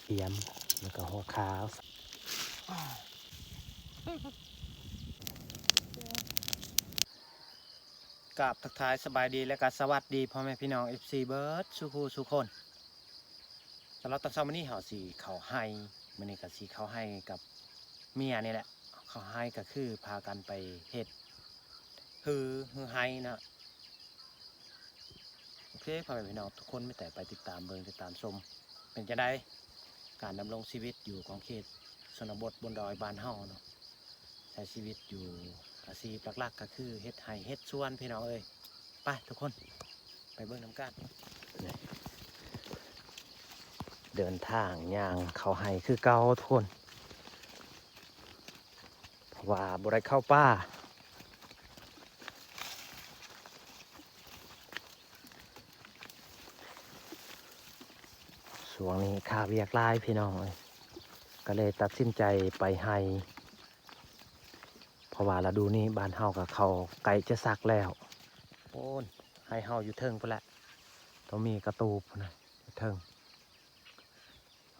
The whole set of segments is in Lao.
ກຽມ ແລ້ວກໍຫົວຂາວ. ກາບທັກທາຍສະບາຍດີ ແລ້ວກໍສະຫວັດດີພໍ່ແມ່ພີ່ນ້ອງ ເອັຟຊີ ເບິດສູ່ຜູ້ສູ່ຄົນ. ສຳລັບຕອນເຊົ້າມື້ນີ້ເຮົາຊິເຂົ້າໄຮ່, ມື້ນີ້ກໍຊິເຂົ້າໄຮ່ກັບເມຍນີ້ແຫຼະ. ເຂົ້າໄຮ່ກໍຄືພາກັນໄປເຮັດຮື ຮືໄຮ່ເນາະ. ໂອເຄ ພໍ່ແມ່ພີ່ນ້ອງທຸກຄົນ ມີແຕ່ໄປຕິດຕາມເບິ່ງ ຕິດຕາມຊົມ ເປັນຈັ່ງໃດການດຳລົງຊີວິດຢູ່ຂອງເຂດຊົນນະບົດບົນດອຍບ້ານເຮົາເນາະ. ໃຊ້ຊີວິດຢູ່ ອາຊີບຫຼັກໆກໍຄືເຮັດໄຮ່ເຮັດສວນພີ່ນ້ອງເອີຍ. ໄປທຸກຄົນ ໄປເບິ່ງນຳກັນ. ເດີນທາງຍ່າງເຂົ້າໄຮ່ຄືເກົ່າທຸກຄົນ ເພາະວ່າບໍ່ໄດ້ເຂົ້າປ່າ. ຊ່ວງນີ້ຄາວຽກຫຼາຍພີ່ນ້ອງເອີຍ ກໍເລີຍຕັດສິນໃຈໄປໄຮ່ ເພາະວ່າລະດູນີ້ບ້ານເຮົາກໍເຂົ້າໃກ້ຈະສັກແລ້ວ. ໂອ້ນ ໄຮ່ເຮົາຢູ່ເທິງພຸ້ນແຫຼະ ຕ້ອງມີກະຕູບພຸ້ນນະ ຢູ່ເທິງ.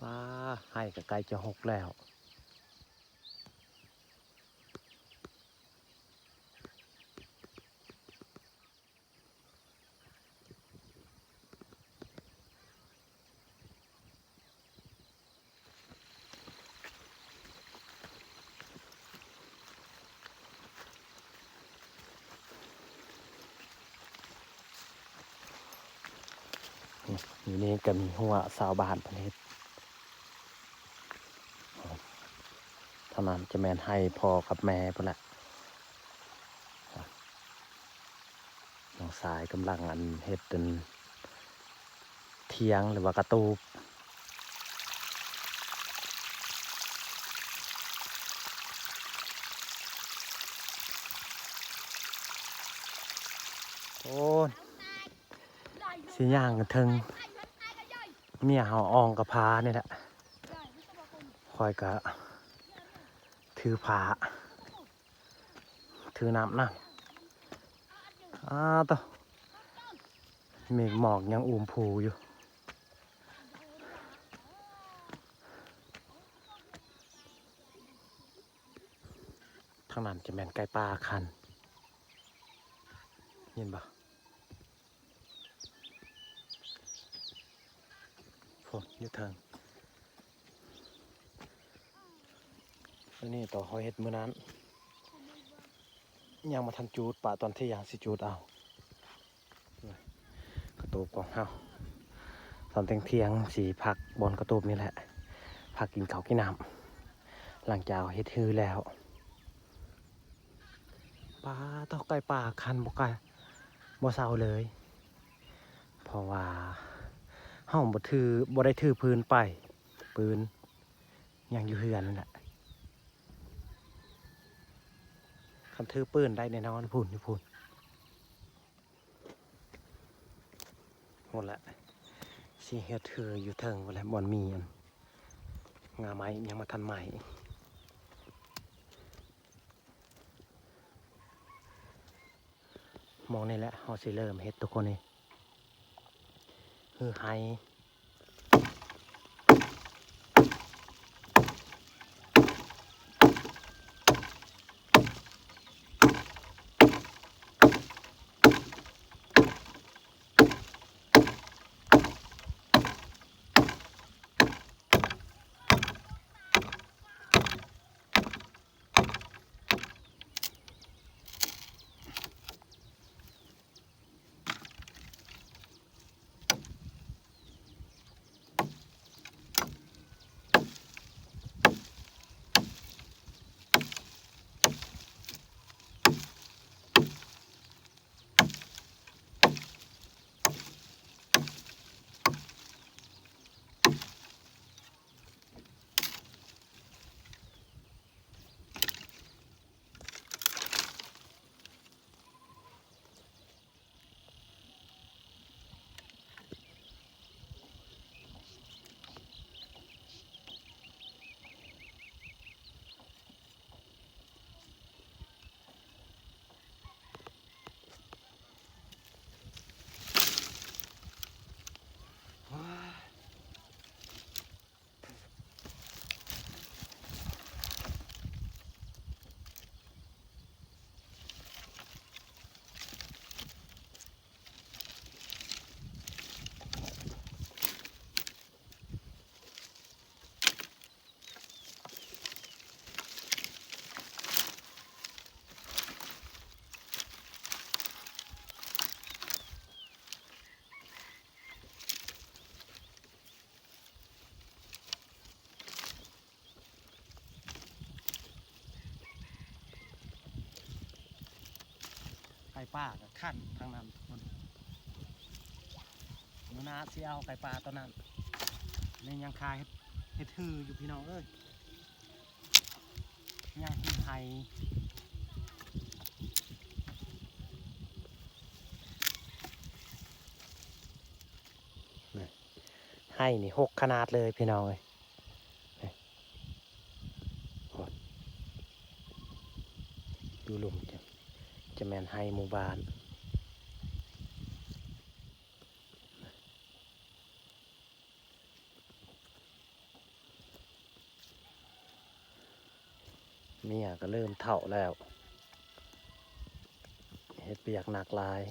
ວ້າ ໄຮ່ກໍໃກ້ຈະຫົກແລ້ວ. ນີ້ ຢູ່ນີ້ກໍມີຮົ້ວຊາວບ້ານເພິ່ນເຮັດ. ທາງນັ້ນຈະແມ່ນໄຮ່ພໍ່ກັບແມ່ພຸ້ນແຫຼະ. ນ້ອງຊາຍກຳລັງ ອັນ ເຮັດ ອັນ ທຽງ ຫຼືວ່າກະຕູບ. ໂອ້ຍ ຊິຍ່າງເຖິງເມຍເຮົາອອງກະພານີ້ແຫຼະ. ຂ້ອຍກະຖືພາ ຖືນ້ຳນຳ. ອ້າໂຕ ເມກໝອກຍັງອຸມພູຢູ່. ທາງນັ້ນຈະແມ່ນໄກ່ປ່າຄັນ ເຫັນບໍ່? ພຸ້ນ ຢູ່ເທິງ. ອັນນີ້ຕອນເຮົາເຮັດມື້ນັ້ນ ຍັງບໍ່ທັນຈູດ, ປະຕອນທ່ຽງຊິຈູດເອົາ. ກະຕູບຂອງເຮົາ ຕອນທ່ຽງໆ ຊິພັກບ່ອນກະຕູບນີ້ແຫຼະ, ພັກກິນເຂົ້າກິນນ້ຳ ຫຼັງຈາກເຮັດຮືແລ້ວ. ປາດໂທ້ ໄກ່ປ່າຄັນບໍ່ກະ ບໍ່ເຊົາເລີຍ, ເພາະວ່າເຮົາບໍ່ຖື ບໍ່ໄດ້ຖືປືນໄປ, ປືນຍັງຢູ່ເຮືອນນັ້ນແຫຼະ. ຄັນຖືປືນໄດ້ແນ່ນອນ. ພຸ້ນ ຢູ່ພຸ້ນ. ພຸ້ນແຫຼະ ຊິເຮັດຄືຢູ່ເທິງພຸ້ນແຫຼະ ບ່ອນມີອັນງ່າໄມ້ຍັງບໍ່ທັນໄໝ້. ໝ່ອງນີ້ແຫຼະ ເຮົາຊິເລີ່ມເຮັດທຸກຄົນເອີຍ. ຮືໄຮ່. ປາກໍຄັນທັງນັ້ນທຸກຄົນ. ມື້ໜ້າຊິເອົາໄກ່ປ່າຕົວນັ້ນ. ນີ້ຍັງຄາເຮັດ ເຮັດຮືຢູ່ພີ່ນ້ອງເອີຍ. ຍັງເຮັດໄຮ່. ໄຮ່ນີ້ຮົກຂະໜາດເລີຍພີ່ນ້ອງເອີຍ. ນີ້ ໂອ້ ຢູ່ລຸ່ມຈະ ຈະແມ່ນໄຮ່ໝູ່ບ້ານ. ເມຍກໍເລີ່ມເຖົ້າແລ້ວ ເຮັດວຽກໜັກຫຼາຍ.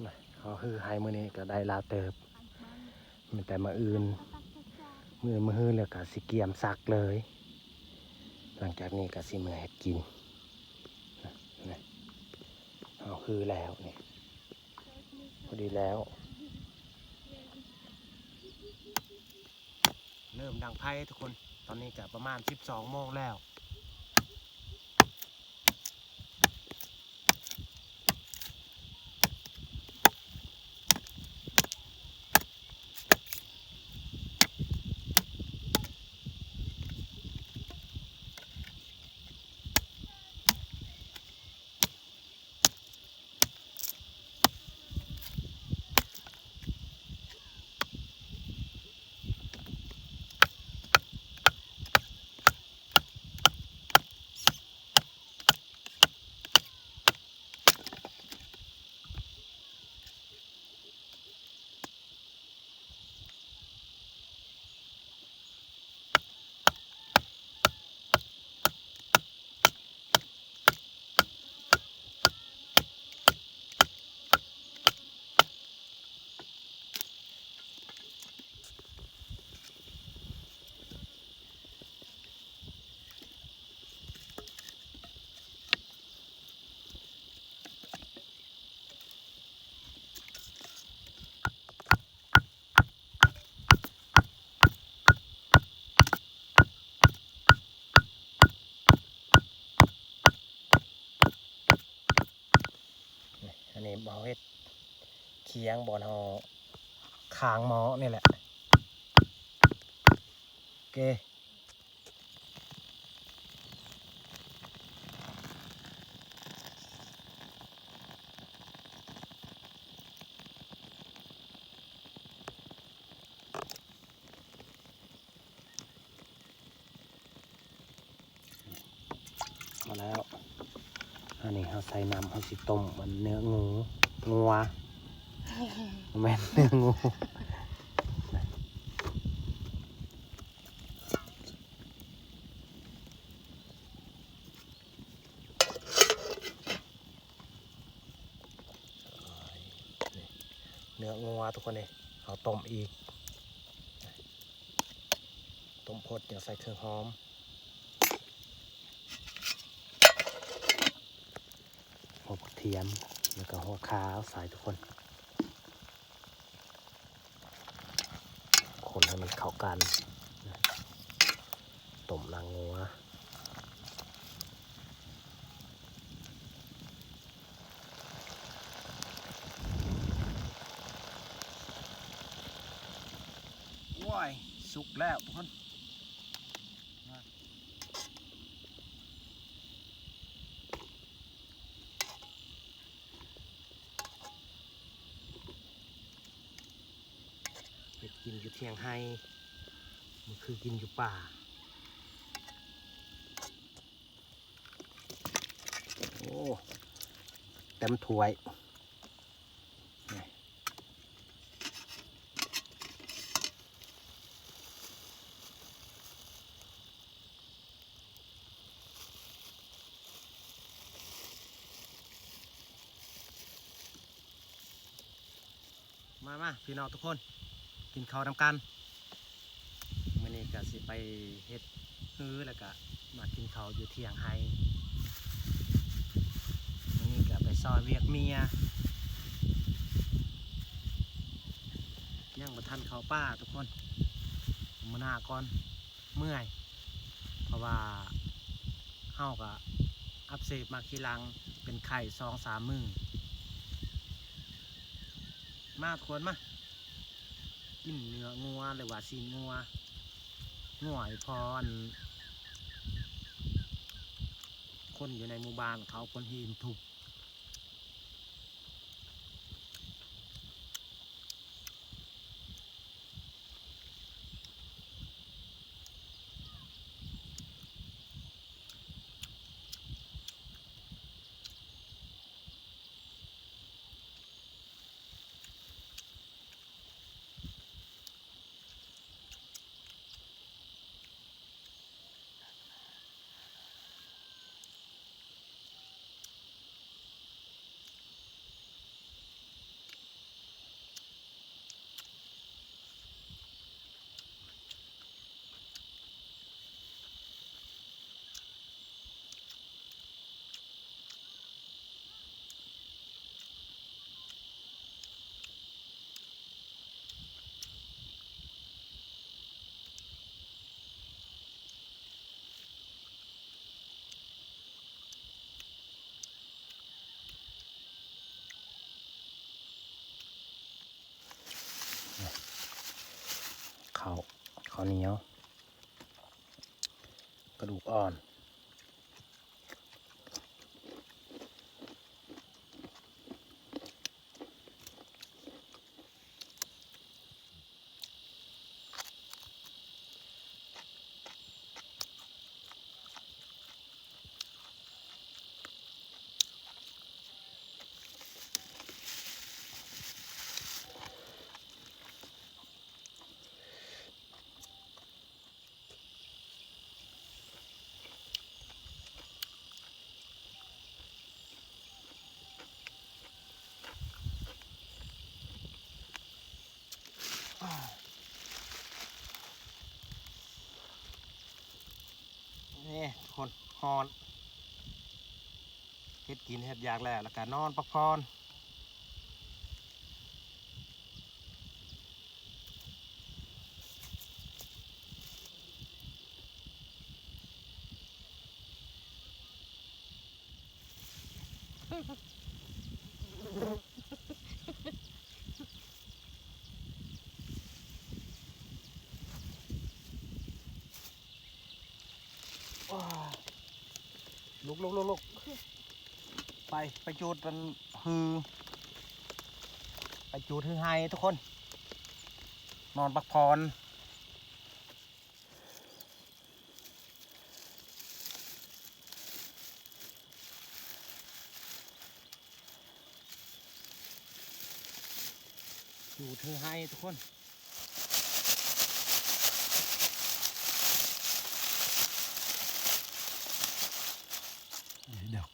ນະ ເຮົາຮືໄຮ່ມື້ນີ້ກໍໄດ້ຫຼາຍເຕີບ ແມ່ນແຕ່ມື້ອື່ນ ມື້ອື່ນມະຮືແລ້ວກໍຊິກຽມສັກເລີຍ. ຫຼັງຈາກນີ້ກໍຊິເມືອເຮັດກິນ ນະ ນະ ເຮົາຮືແລ້ວນີ້ ພໍດີແລ້ວ. ເລີ່ມດັງໄຟທຸກຄົນ ຕອນນີ້ກໍປະມານສິບສອງໂມງແລ້ວ. ເ ທຽງບ່ອນເຮົາຄ້າງໝໍ້ນີ້ແຫຼະ. ໂອເຄ ພໍແລ້ວ ອັນນີ້ເຮົາໃສ່ນ້ຳ ເຮົາຊິຕົ້ມອັນເນື້ອງູ ງົວ ບໍ່ແມ່ນເນື້ອງູ. ເນື້ອງົວທຸກຄົນເອີຍ ເຮົາຕົ້ມອີກ ຕົ້ມພົດ ຈັ່ງໃສ່ເຄື່ອງຫອມ ຫົວຜັກທຽມ ແລ້ວກໍຫົວຂ່າເອົາໃສ່ທຸກຄົນ. ຄົນໃຫ້ມັນເຂົ້າກັນ ຕົ້ມໜັງງົວ. ໂອ້ຍ ສຸກແລ້ວທຸກຄົນ. ເຮັດກິນຢູ່ທ່ຽງໄຮ່ ມັນຄືກິນຢູ່ປ່າ. ໂອ້ ເຕັມຖ້ວຍ. ມາ ມາ ພີ່ນ້ອງທຸກຄົນ ກິນເຂົ້ານຳກັນ. ມື້ນີ້ກະຊິໄປເຮັດຮື ແລ້ວກະມາກິນເຂົ້າຢູ່ທ່ຽງໄຮ່. ມື້ນີ້ກະໄປຊ່ອຍວຽກເມຍ ຍັງບໍ່ທັນເຂົ້າປ່າທຸກຄົນ ມື້ໜ້າກ່ອນ. ເມື່ອຍ ເພາະວ່າເຮົາກະອັກເສບມາຂີ້ຫຼັງ ເປັນໄຂ້ສອງສາມມື້. ມາທຸກຄົນ ມາກິນເນື້ອງົວ ຫຼືວ່າຊີ້ນງົວ ງົວອີ່ພໍ່ ອັນ ຄົນຢູ່ໃນໝູ່ບ້ານເຂົາ ຄົນຫີນທຸບ. ເຂົ້າ ເຂົ້າໜຽວ ກະດູກອ່ອນ. ນີ້ທຸກຄົນ ຮ້ອນ ເຮັດກິນເຮັດຢາກແລ້ວ ແລ້ວກະນອນພັກຜ່ອນ. ເ ລຸກໆໆ ໄປ ໄປຈູດອັນຮື ໄປຈູດຮືໄຮ່ທຸກຄົນ ນອນພັກຜ່ອນ. ຢູ່ເທິງໄຮ່ທຸກຄົນ ດອກ.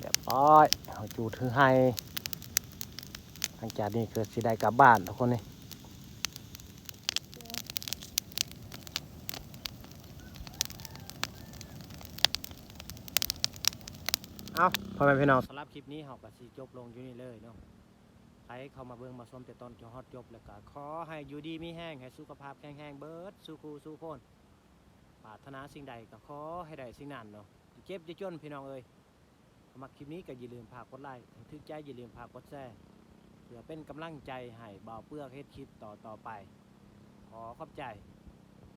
ຮຽບຮ້ອຍ ເຮົາຈູດຄືໄຮ່ ຫຼັງຈາກນີ້ກໍຊິໄດ້ກັບບ້ານທຸກຄົນນີ້. ເອົ້າ ພໍ່ແມ່ພີ່ນ້ອງ ສຳລັບຄລິບນີ້ເຮົາກໍຊິຈົບລົງຢູ່ນີ້ເລີຍເນາະ. ໃຜເຂົ້າມາເບິ່ງມາຊົມແຕ່ຕົ້ນຈົນຮອດຈົບ ແລ້ວກໍຂໍໃຫ້ຢູ່ດີມີແຮງ ໃຫ້ສຸຂະພາບແຂງແຮງເບິດສູ່ຄູ່ສູ່ຄົນ ປາດຖະໜາສິ່ງໃດກໍຂໍໃຫ້ໄດ້ສິ່ງນັ້ນເນາະ ຢ່າເຈັບຢ່າຈົນພີ່ນ້ອງເອີຍ. ຖ້າມັກຄລິບນີ້ກໍຢ່າລືມຝາກກົດໄລ ຖ້າຖືກໃຈຢ່າລືມຝາກກົດແຊ ເພື່ອເປັນກຳລັງໃຈໃຫ້ບ່າວເປືອກເຮັດຄລິບຕໍ່ໆໄປ. ຂໍຂອບໃຈ.